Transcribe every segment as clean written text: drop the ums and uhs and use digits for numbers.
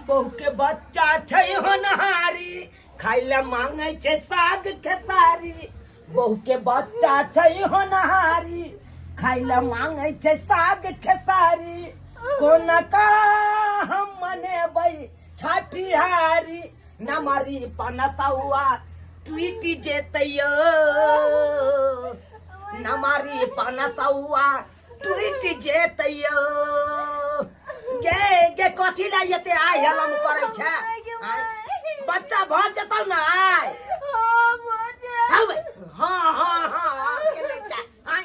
बहू के बच्चा छै होनहारी, खाय ले मांगै छै साग खेसारी। बहू के बच्चा छै होनहारी, खाय ले मांगै छै साग खेसारी। कोना का हम मनेबै छठिहारी, नमरी पनसौआ टूटि जेतै यौ, नमरी पनसौआ टूटि जेतै यौ। गे गे कथी ला एते आइ हलम करै छै? आँय? बच्चा भऽ जेतौ ने आइ। हँ बे, हँ हँ हँ हँ केने छै? आँय,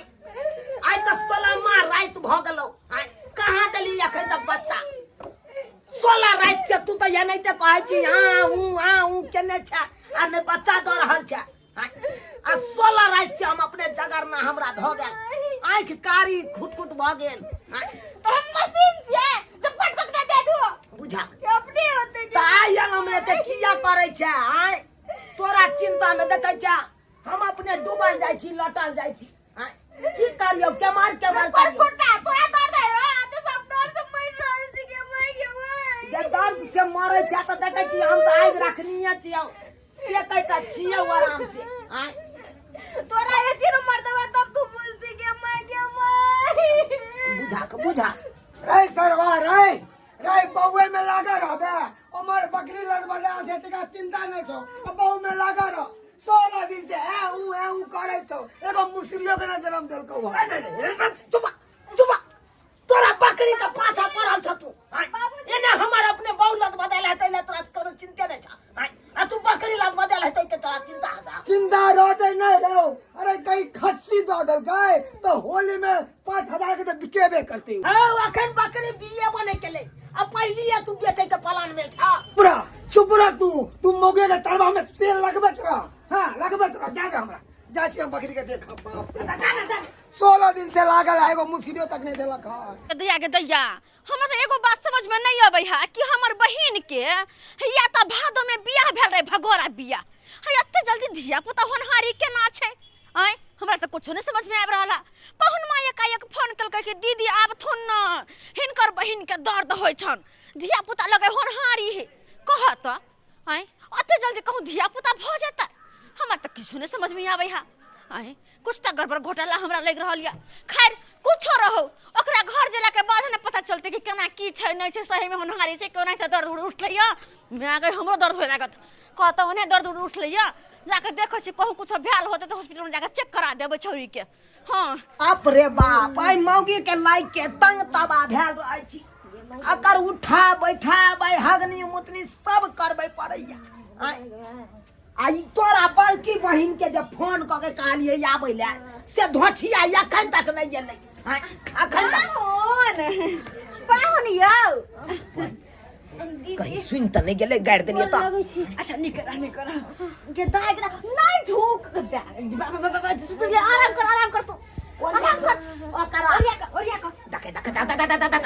आइ तऽ 16 राति भऽ गेलौ। आँय, कहाँ देली एखन तक बच्चा? 16 राति से तू तऽ एनाहिते कहै छी, आ ऊ आ ऊ केने छै आ नहि बच्चा दऽ रहल छै। आ 16 राति से हम अपने जगरना हमरा भऽ गेल, आँखि कारी खुट खुट भऽ गेल। तो हम मशीन छियै जे फट तक दे दू। बुझा के अपने होते। तऽ आइ हम एते किया करै छै? आँय, तोरा चिंता में देखै छै हम अपने डूबल जाइ छी, लटल जाइ छी। आँय, की करियौ? केमार केमार कोई करियौ? फुटा तोरा दर्द है आ तो सब दर्द से मर रहल छी के मर के मर। जे दर्द से मरै छै तऽ देखै छी हम तऽ आगि रखनिये छियौ, से कहै तऽ छियौ आराम से। आँय, तोरा एते न मरदबा तब तू बुझती के मर के मर। बुझा के बुझा। रे सरवा रे रे, बउए में लागल रहबे? हमर बकरी लग बजा छै तका चिंता नहीं छौ, आ बहू में लागल रह। 16 दिन से ए ऊ ए ऊ करे छौ, एगो मुसरियो के ना जन्म देलकौ हन। नहीं, नहीं, नहीं, नहीं, चुप चुप, तोरा बकरी के पाछा पड़ल छ तू। आँय, एने हमर अपने बहु लग बदल हेतै ले तोरा कोनो चिंते नहीं छ। आँय, आ तू बकरी लग बदल हेतै के तोरा चिंता छ? चिंता रहते नहीं रहो। अरे कहीं खस्सी दऽ देलकै तो होली में 5000 के तो बिकेबे करते। हौ, अखन बकरी बिये बनै के ले आ पहली तू बेचै के प्लान में छ। चुप रह, चुप रह तू। तू मौगे के तरवा में तेल लगबैत रह। हाँ, लगबैत रह। जा दे हमरा, जा छी हम बकरी के देखब। बाप रे, जा ना, जा ना। 16 दिन से लागल है, एगो मुसरियो तक नहीं देलक हन। दैया के दैया, हमरा तऽ एगो बात समझ में नहीं अबै है कि हमर बहिन के या तऽ भादो में बियाह भेल रहे, भगोरा बियाह है, एते जल्दी धिया पुता होनहारी केना छै? आँय, हमरा तऽ कुछो नहीं समझ में आबि रहल है। पहुन माँ एकाएक फोन केलकै कि दीदी आबथुन न, हिनकर बहिन के दर्द होइ छन, धिया पुता लगे होनहारी है। कह तऽ आँय, एते जल्दी कहूँ धिया पुता भऽ जेतै? हमरा तऽ किछो नहीं समझ में आबै है। आँय, कुछ तऽ गड़बड़ घोटाला हमरा लागि रहल यऽ। खैर, कुछो रहो, ओकरा घर जेला के बाद ने पता चलते कि केना की छै नहीं छै, सही में होनहारी छै केना तऽ दर्द उठलै यऽ। माय गई, हमरो दर्द होए लागत। कहतौ ओने दर्द उठलै यऽ, जाके देखै छी, कहूँ कुछो भेल होतै तऽ हॉस्पिटल में जाके चेक करा देबै छौरी के। हाँ। बाप रे बाप, एहि मौगी के लाइक के तंग तबाह भेल रहै छी। अकर उठा बैठा बै हगनी मुतनी सब करबै पड़ैया। आँय, आ ई तोरा बड़की बहिन के जे फोन कऽ के कहलियै आबै लए, से धोछिया एखन तक नहि एलै। आँय, एखन तक। पाहुन, पाहुन यौ। कहीं सुनि तऽ नहि गेलै, गारि देलियै तऽ। लगै छी। अच्छा, निकल निकल के दाइ के नहीं झुक के दे, आराम कर, आराम कर तू, आराम कर। ओकर ओरिया कर, ओरिया कर। देखे देखे देखे देखे देखे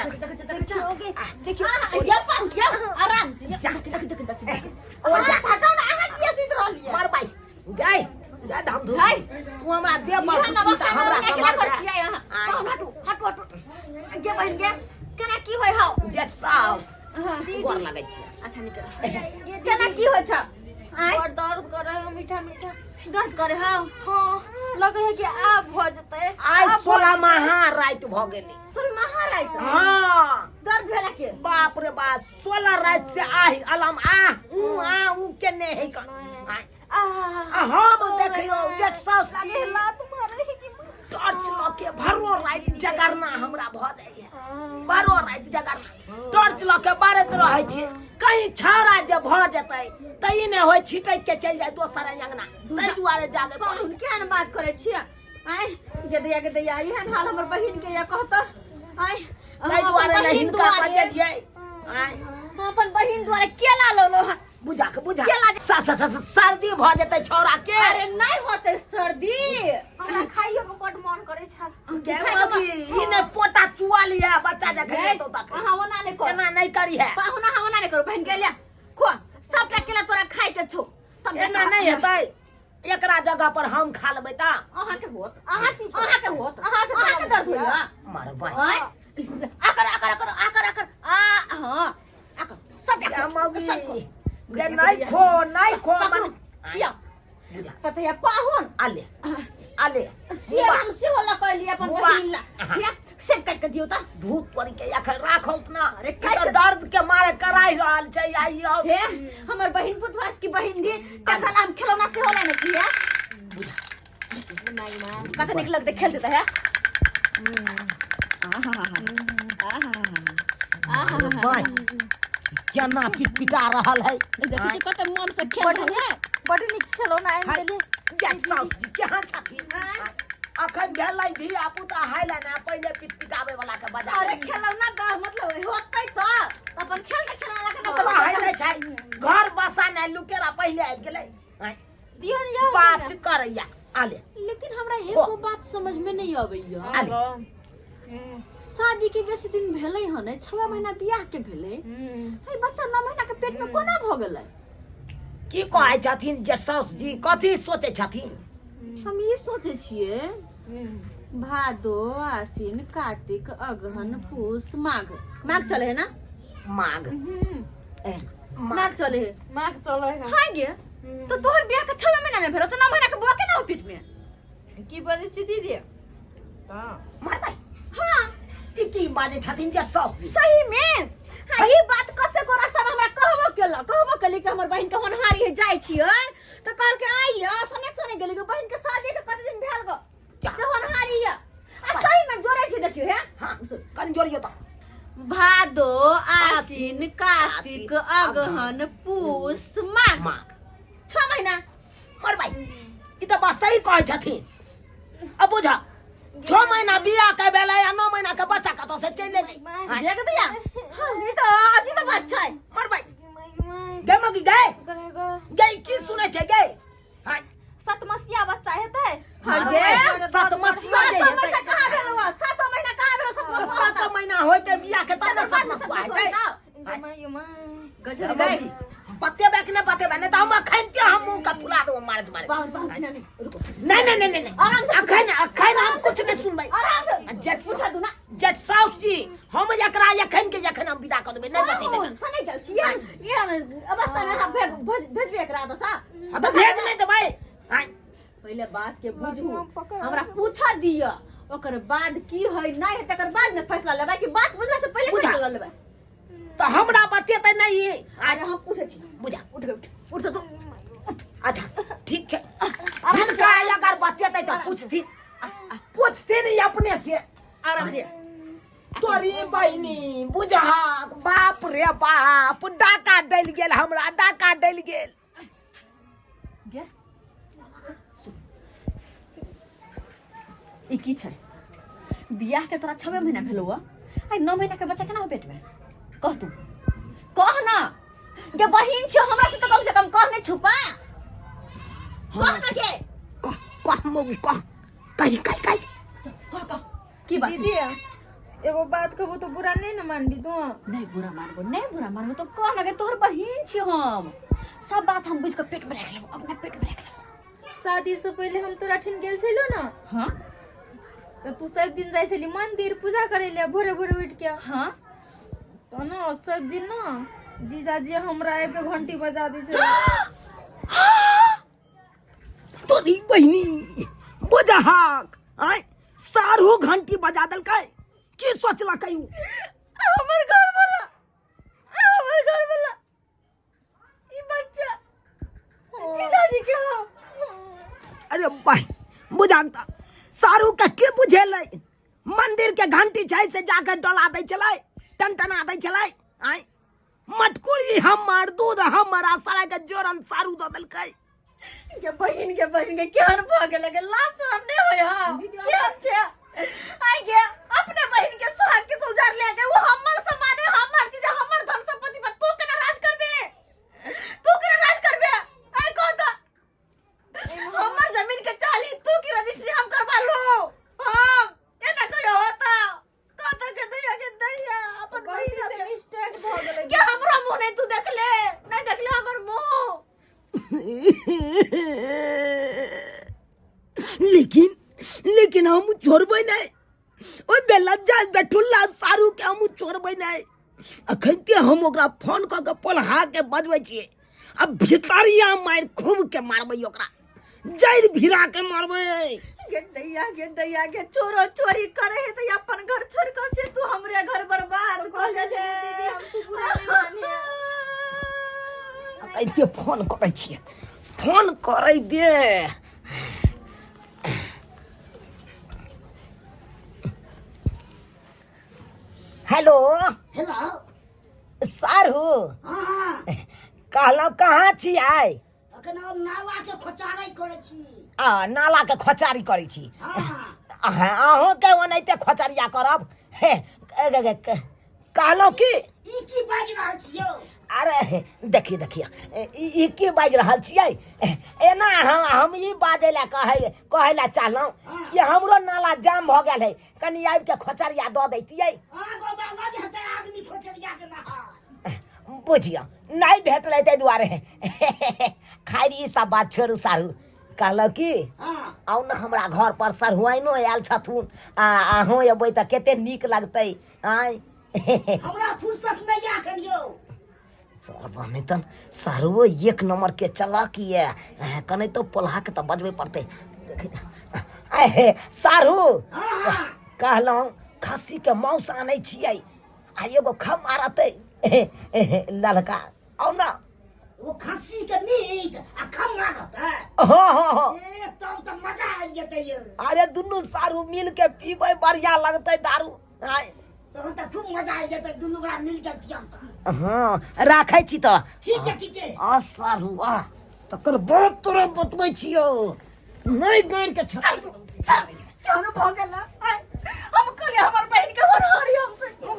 देखे। देखियो, ये पाहुन ये आराम से जा। देख देख देख देख। ओरिया। थकाउ ना, अहाँ किया सुति रहलियै? मार बाई गई गई धाम धूस। है। तू हमरा दे पर इहाँ सुतली तऽ हमरा नमस्कार सम्हार कर दे। छियै अहाँ। पाहुन हटू हटू हटू। गे बहिन गे, केना की होय हौ? जेठ साउस, हाँ। गोर लगै छै। अच्छा, निकल। केना की होइ छ? आँय, बड़ दर्द कर रहे हो, मीठा मीठा दर्द करे हौ? हाँ, लगे है कि आब भ जेतै। आइ 16 महा राति भऽ गेलै। 16 राति? हाँ। दर्द भेला के? बाप रे बाप, 16 राति से आहि अलाम आ ऊ आ ऊ केने है कन। आँय, आह, आ हम देखियौ जेठ साउस लगे लात मारे है कि टॉर्च लऽ के भरो राति जगरना हमरा भऽ जाइए। भरो राति जगरना टॉर्च लऽ के बारैत रहै छी, कहीं छाड़ा जे भऽ जेतै तऽ ई नहि होइ छिटक के चलि जाय दोसर अंगना, ताहि दुआरे जागे पड़ै। पाहुन, केहन बात करै छियै? आँय गे दैया गे दैया, एहन हाल हमर बहिन के या कहत? आँय, हम ताहि अपन दुआरे ने बहिन हिनका दुआरे बजेलियै। आँय, हम अपन बहिन दुआरे केला लौलो हन। बुझा के बुझा। केला सा सा सा सा- सर्दी भऽ जेतै छौड़ा के। अरे नहीं होते सर्दी। हमरा खाइयो के बड मन करे छल। गे मौगी, ई नहि पोटा चुआ लिया बच्चा जखन एतौ तखन। अहाँ ओना नहि करू। एना नहि करी है। पाहुना, अहाँ ओना नहि करू। बहिन के लिया खो, सबटा केला तोरा खाइ के छौ तब। एना नहि हेतै, एकरा जगह पर हम खा लेबै तऽ अहाँ के होत? अहाँ की अहाँ के होत? अहाँ के अहाँ के दर्द होइया? मारबै। आँय, आकर आकर आकर आकर आकर आ। हाँ, आकर। सब या मौगी सबको। गे नहीं खो नहीं खो पकड़ू, मन खिया पता है पाहुन आले आले से हम से होला कहली अपन बुआ। बहिन ला खिया से काट के दियो त भूत परी के अखन राखौ ना। अरे ई तऽ दर्द के मारे कराई रहल छै आई आओ। हे हमर बहिन पुतवा की बहिन दी तकरा ला हम खिलौना से होला ने किया कते निक लगते खेल देता है। भाई केना पिट पिटा रहल है। देखी छी कते मन से खेल रहल है। बड नीक खेलौना आनि हाय, देली। जेठ साउस जी केहन छथिन? अखन भेलै धिया पुता हाय ना पहिले पिट पिटाबै वाला के बजा। अरे खेलौना द मतलब होतै त अपन खेल के खेलौना के ना। हाय नै छै घर बसा नै लुकेरा पहिले आबि गेलै। आँय, दियौ ने यौ। बात करैया आले। लेकिन हमरा एको बात समझ में नहीं अबैया। आले शादी के बेसी दिन भेलै हन नै, 6 महीना बियाह के भेलै है, बच्चा 9 महीना के पेट में कोना भ गेलै? की कहै छथिन जेठ साउस जी, कथी सोचै छथिन? हम ई सोचै छियै भादो आसिन कार्तिक अगहन पूस माघ, माघ चले है ना? माघ ए, माघ चले है। माघ चलै है। हाँ गे, तो तोहर बियाह के 6 महीना में भेल तो 9 महीना के बौआ केना हो पेट में? की बजै छी दीदी? तऽ मारबै। हाँ ई की बाजै छथिन जेठ साउस जी? सही में हाँ, ई बात कते को रास्ता में हमरा कहबो केलक, कहबो केली कि हमर बहिन के होनहारी है जाय छियै तो कहल के आई है सने सने गेली कि बहिन के शादी के कते दिन भेल गो से होनहारी है। आ सही में जोड़ै छै देखियो हे। हाँ कनि जोड़ियो तऽ। भादो आसिन कार्तिक अगहन पूस माघ, माघ 6 महीना। मरबै ई तऽ बात सही कहै छथिन। अब बुझा 6 महीना बियाह के भेलै आ 9 महीना के बच्चा कतऽ से चलि एलै? देख दिया हाँ, ई तऽ अजीब बात छै। मरबै गे मगी गे गे की सुनै छै गे? हाय सतमसिया बच्चा हेतै। हाँ गे, सतमसिया जे सातो हेतै। महीना कहाँ भेल हुआ? सातो महीना कहाँ भेल? तऽ सतमसिया 7 महीना होइते बियाह के तब ने तकर बाद ने सतमसिया सतमसिया हेतै। हेतै। My my गजब गए। बतेबे कि नहि बतेबे? नहि तऽ हम अखन के हम मुँह के फुला देबो मारैत मारैत। पाहुन पाहुन नहीं नहीं रुको। नहीं नहीं नहीं नहीं नहीं। आराम से। अखन अखन हम कुछ नहीं सुनबै। आराम से जेठ पूछा दू ना। जेठ साउस जी हम एकरा एखन के एखन हम विदा कऽ देबै नहीं बतेबै। पाहुन सने गेल छी यार अवस्था में हम भेजबे एकरा तऽ सा। हाँ तऽ भेज नहि देबै। आँय, पहिले बात के बुझू, हमरा पूछा दिअ, ओकर बाद की है नहीं है तकर बाद ने फैसला लेबै कि बात बुझला से पहिले बुझा। फैसला लेबै? तऽ हमरा बतेतै नहीं। अरे हम पूछै छी। बुझा। उठ उठ उठ तू। अच्छा ठीक छै। आराम से, हिनका आराम से। अगर बतेतै तऽ पूछथिन पूछथिन ई अपने से। आराम से। तोरी बहिनी बुझहक बाप रे बाप डाका डलि गेल हमरा, डाका डलि गेल। गे ई की छै? बियाह के तोरा 6 महीना भेलौ हँ, आइ 9 महीना के बच्चा केना हो पेट में? कह तू, कह ना गे बहिन छियो हमरा से तो कम से कम कह नहीं छुपा, कह ना गे। कह कह मौगी कह, कही कही कही। चल, कह कह की बात? दीदी एगो बात कहबो तो बुरा नहीं न मानबी तू? नहीं बुरा मानबो, नहीं बुरा मानबो तो कह ना गे, तोहर बहिन छियो हम, सब बात हम बुझ के पेट में रख लेबो, अपना पेट में रख लेबो। शादी से पहिले हम तोरा ठिन गेल छलू ना? हाँ। तऽ तू सब दिन जाइ छली मंदिर पूजा करे ले भोरे भोरे उठ के। हाँ। तऽ न सब दिन न जीजाजी हमरा आबि के घंटी बजा दै छै। तोरी बहिनी बुझहक आँय सारू घंटी बजा देलकै की सोचलकै उ? हमर घर वाला, हमर घर वाला ई बच्चा जीजाजी के हो। अरे भाई बुझाक सारू के की बुझेलै? मंदिर के घंटी छै से जाकर डोला दै छलै, टनटना दै छलै। आँय मटकुरी हमर दूध हमर आ सारा के जोरन सारू दऽ देलकै। के बहिन के बहिन के केहन भऽ गेल के लाज शरम नहीं होय हा? केहन छै आइ गे अपने बहिन के सुहाग के उजार ले के, वो हमर सामान है, हमर चीज, हमर धन संपत्ति पर तू केना राज करबे? तू केना राज करबे? आइ कह त हमर जमीन के चाली तू की रजिस्ट्री हम करवा लो हम एना कहियो होता? कह त के दैया के दैया अपन गलती बहिन से मिस्टेक भऽ गेलै। के हमरा मुंह नहीं तू देखले, नहीं देखले हमर मुंह। लेकिन लेकिन हम छोड़बै नहीं ओहि बेलज्जा बेठुल्ला सारू के, हम छोड़बै नहीं। अखनते हम ओकरा फोन कऽ के पोल्हा के बजबै छियै आ भितरिया मारि खूब के मारबै ओकरा जड़ि भिड़ा के मारबै। गे दैया, गे दैया, गे चोरो चोरी करे है तो अपन घर छोड़ के से तू हमरे घर बर्बाद कर दे। दीदी हम तू बुरा नहीं माने। एते फोन करै छियै, फोन करै दे। हेलो। हेलो। सारू। हाँ हाँ। कहलहुँ कहाँ छी आइ? अखन हम नाला के खोचारै करै छी। आ नाला के खोचारी करै छी? हाँ। अहूँके ओनाहिते खोचरिया करब। हे कहलहुँ कि ई की बाजि रहल छी यौ? अरे देखिए देखिए, ई की बाजि रहल छियै एना? हम ई बाजै लए कहै कहै लए चाहलहुँ कि हमरो नाला जाम भऽ गेल है, कनि आबिके खोचरिया दऽ दैतियै। आदमी खोचरिया के बुझियौ नहि भेटलै ताहि दुआरे। खैर ई सब बात छोड़ू सारू, कहलहुँ कि आउ ने हमरा घर पर, सरहुआइनो आयल छथुन आ अहूँ अयबै तऽ कते नीक लगतै। आँय हमरा फुर्सत नहीं है अखन यौ। सरबा नहि तन सरवो एक नंबर के चलाक ये, कने तो पोल्हा के तऽ बजबै पड़तै। हे सारू, कहलहुँ खस्सी के मांस आनै छियै आ एगो खम मारतै ललका, आउ ना। वो खस्सी के मीट आ खम मारत है? हाँ हाँ हाँ। ए तब तऽ मजा आबि जेतै यौ। अरे दुनू सारू मिल के पीबै, बढ़िया लगतै दारू। आय तहन तऽ खूब मजा आबि जेतै, दुनू गोरा मिल के पियब तऽ। हाँ राखै छी तऽ। ठीक छै ठीक छै। आ सारू आ तकर बाद तोरा बतबै छियौ, नहि गाड़ि के छटाइ। केहन भऽ गेल? हम कहलियै हमर बहिन के होनहारी हम।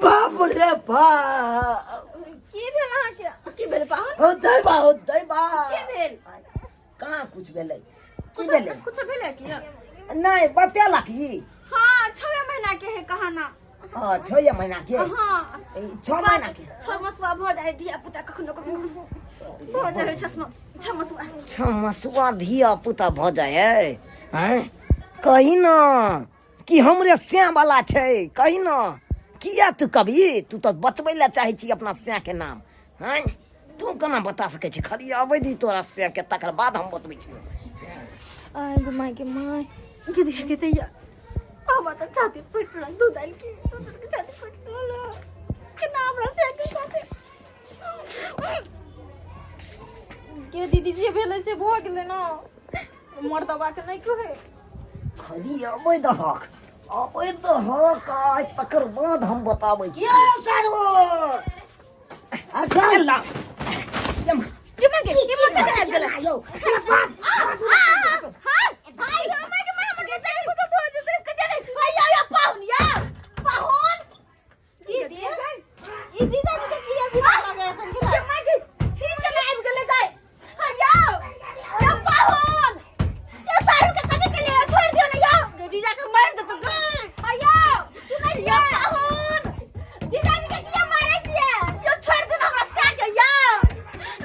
बाप रे बाप। की भेल अहाँके? की भेल पाहुन? हो दैबा, हो दैबा। की भेल? कहाँ कुछ भेलै? की भेलै? कुछ भेलै की नहि बतेलक ई? हाँ 6 महीना के है कहाना। हाँ 6 महीना के? हाँ। 6 महीना के। 6 मसुआ भऽ जाइ धिया पुता, कखनो कखनो भऽ जाइ 6 मसुआ। 6 मसुआ धिया पुता भऽ जाइ है? हैं कही न कि हमरे स्या वाला छै, कही न किया तू कभी तू तऽ बचबै लए चाहै छी अपना स्या के नाम? हैं तू केना बता सकै छी? खाली अबै दी तोरा स्या के, तकर बाद हम बतबै छी। आय गो my के my, गे दैया गे दैया, हमरा तऽ छाती फटि रहल, दूध आयल के दूध के छाती फटि रहल केना हमरा से के साथे। के दीदी जे भेलै से भऽ गेलै ने, मर्दबा के नहि कहै। खाली अबै दहक, अबै दहक आइ, तकर बाद हम बताबै छी। यौ सारू। अच्छा ला। के माँ के, के माँ के आबि गेलै? यौ। हाय हाय गो my के my, हमर बच्चा के कुछो भऽ जेतै। कते हाय या पाहुन, या पाहुन। दीदी ई जीजा जी के किया भीतर लगे तुम के माय के ही चले आबि गेलै गाय। हाय या या पाहुन, या सारू के कथि के लिए छोड़ दियो ने या गे जीजा के मार देतो गाय। हाय या सुनै छियै पाहुन, जीजा जी के किया मारै छियै? यो छोड़ दियो ने हमरा सा के या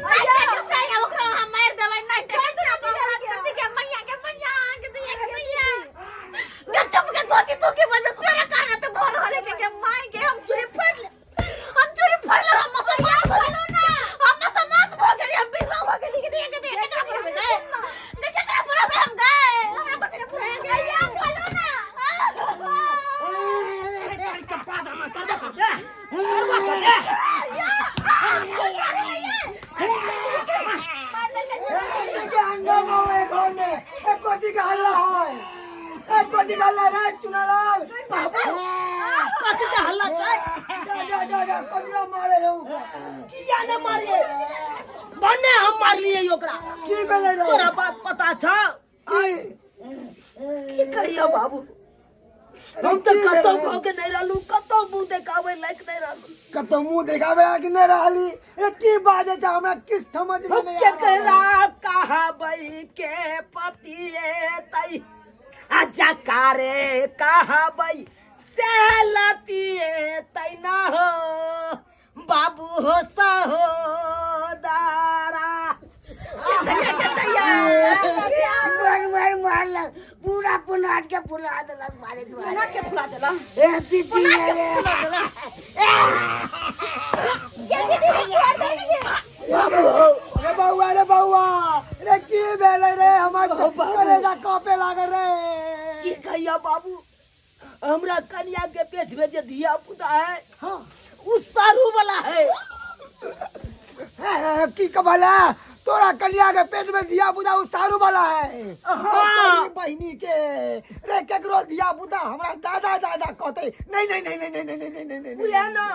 नहीं के सा या ओकरा हम मार देबै। नहीं के सा जीजा जी के मैया के मैया के दैया के दैया गे चुप के गोची तू के बजे तेरा कारण तो भर होले के के my के हम चूड़ी फोड़ ले, हम चूड़ी फोड़ ले, हम मुसलमान भऽ गेली ना, हम मुसलमान भऽ गेली, हम विधवा भऽ गेली। के दैया के दैया केकरा पुरबै गए के केकरा पुरबै हम गए? हमरा कुछ नहीं पुराए गए या बोलो ना। हंगामा हुए घर में, एक कथी के हल्ला है? एक कथी के हल्ला रे चुनालाल बाबू? कथी के हल्ला छै? जा जा जा जा, कथी ला मारे है ओकरा? किया ने मारिए? भने हम मारलियै ओकरा। की भेलै रे? तोरा बात पता छौ? की? की कहियौ बाबू, हम तऽ कतौ भऽ के नहि रहलू, कतौ मुँह देखाबै लायक नहि रहलू। कतौ मुंह देखावे कि नहीं रहली? अरे की बाजे छै, हमरा किछ समझ में नहीं आ रहल। केकरा कहबै के पतिए तै आ जकारे कहबै से लतिए तै ना हो बाबू हो सहोदरा। मार मार मारलक पूरा। हमरा पुनाट के फुला देलक मारे दुआरे पुनाट के फुला देलक ए पीती रे ये दीदी के छोड़ दे दीदी रे बउआ रे बउआ रे की भेलै रे हमर कलेजा कांपे लागल रे की कहिया बाबू हमरा कन्या के पेट में जे धिया पुता है हाँ उ सारू वाला है हे, की कबला तोरा कन्या के पेट में धिया पुता उ सारू वाला है हाँ। तोरी बहिनी के रे केकरो धिया पुता हमरा दादा दादा कहते नहीं नहीं नहीं नहीं नहीं नहीं नहीं नहीं बुझे ना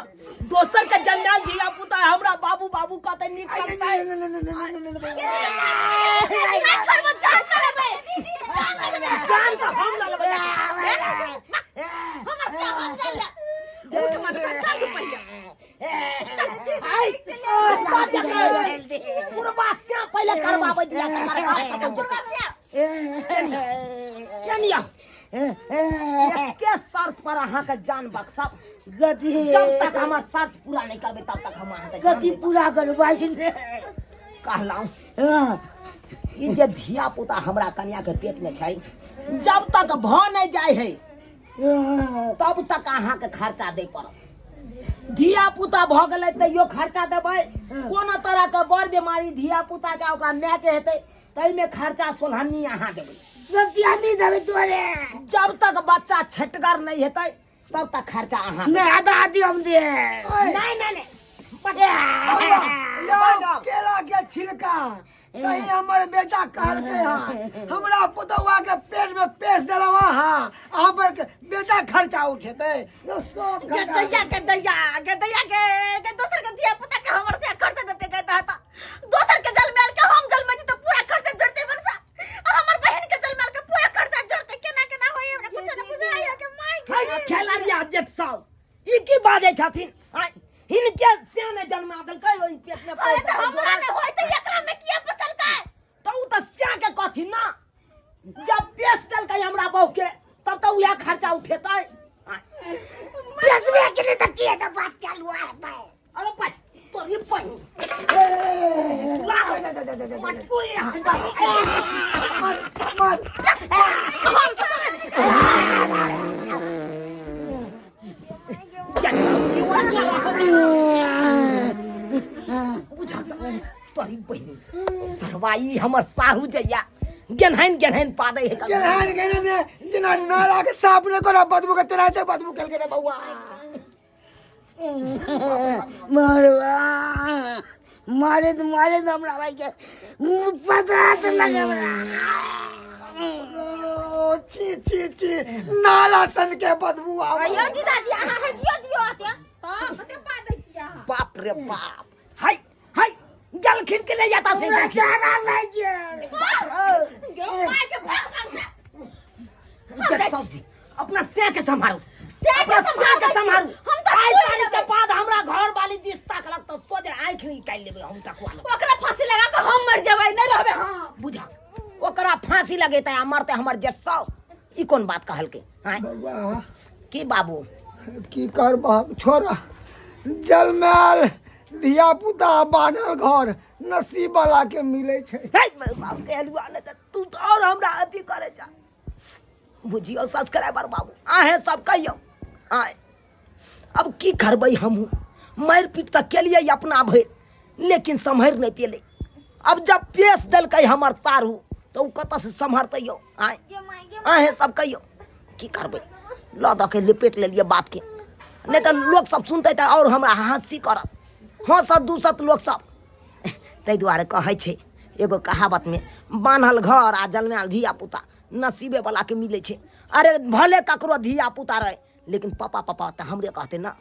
दोसर के जंजाल धिया पुता है हमरा बाबू बाबू कहते नीक नहीं लगता है नहीं नहीं नहीं नहीं नहीं नहीं ना छोड़बो जान लेबै जान लेबै जान तो हम ना लेबै हमर से हम जान ले उठ मत चल तू पहिले आई का जगह पुरबा से पहिले करवाबै दिया के करवा खत्म जेतै कनिया एके शर्त पर अहाँके जान बख्शब गति जब तक हमर शर्त पूरा नहीं करबै तब तक हम अहाँके जान गति नहि पूरा करबाई ने बख्शब। कहलहुँ ई जे धिया पुता हमरा कनिया के पेट में छै जब तक भऽ नहि जाइ है तब तक अहाँके खर्चा दै पड़त धिया पुता भऽ गेलै तैयो खर्चा देबै कोनो तरहके बड़ बीमारी धिया पुताके ओकरा मायके हेतै ताहिमे खर्चा सोलहन्नी अहाँ देबै सब आदमी देबै तोरे जब तक बच्चा छटगर नहीं हेतै तब तक खर्चा अहाँ नहीं आधा आधी हम दे नहीं नहीं नहीं यौ केला के छिलका सही हमर बेटा कहलकै हँ हमरा पुतौआ के पेट में पेश देलहुँ हँ हमर के बेटा खर्चा उठेतै यौ सब खर्चा दैया के दैया के दैया के के दोसर के धिया पुता के हमर से खर्चा देते के दाता दोसर के जलमेल के हम जलमे छी त पूरा खर्चा जोड़ते बनसा आ हमर बहन के जलमेल के पूरा खर्चा जोड़ते केना केना होई हमरा कुछ न बुझाय के माय हाय खेलरिया जेठ साउस ई की बाजै छथिन आँय, हिनके से नहि जन्मा देलकै ओहि पेट में अरे त हमरा ने होय त एकरा में किया फसलकै तऽ ओ तऽ स्या के कहथिन ना जब बेच देलकै हमरा बहू के तब तऽ उएह खर्चा उठेतै आँय, बेचबे के नहीं तो किए तो बात क्या लुआ है भाई अरे भाई तोरी बहिन मटकू यहाँ मर मर हम तो समझ छी बुझत तोरी बहिन सरवाई हमर साहू जैया गेन्हैन गेन्हैन पादै है कभी। गेलहन गेलहन ने जेना नाला के साफ नहि करा बदबू के तेनाहिते बदबू केलकै रे बौआ मरवा मारे तो मारे तो हमरा भाई के मुँह पता तो लगे हमरा ओ, छी छी छी नाला सन के बदबू आबै अयो जीजाजी अहाँ हे दियो दियो आते त कते पादै छी अहाँ बाप रे बाप हाय हाय जलखिन के नहीं जाता से हमरा चारा लागि गेल गौ माय के भगवान से जट सब्जी अपना से के संभालो से के अपना से के संभालो हम तो आइ छुई तारीख के लेबै। बाद हमरा घर वाली दिस ताकलक तो सोझ आँखि निकालि लेबै हम तकवा लग ओकरा फांसी लगा के हम मर जेबै नहीं रहबै हम बुझा ओकरा फांसी लगेतै आ मरतै हमर जेठ साउस ई कोन बात कहलकै आँय बौआ की बाबू की करबह छोड़ जलमायल धिया पुता बान्हल घर नसीब वाला के मिलै छै हे बाप के हलुआ ने तऽ तू तऽ और हमरा अथी करे जा बुझियौ सब्सक्राइबर बाबू अहें सब कहियौ आय अब की करबै हमहूँ मारि पीट तऽ केलियै अपना भरि लेकिन सम्हरि नहि पेलै अब जब पेश देलकै हमर साढ़ू तऽ ओ कतऽसँ सम्हरतै यौ आँय अहें सब कहियौ की करबै लऽ दऽ के लपेट लेलियै बातके नहि तऽ लोकसब सुनतै तऽ आओर हमरा हँसी करत हँसत दूसत लोकसब ताहि दुआरे कहै छै एगो कहावतमे बान्हल घर आ जन्मायल धिया पुता नसीबे वलाके मिलै छै अरे भले ककरो धिया पुता रहै लेकिन पापा पापा तऽ हमरे कहतै ने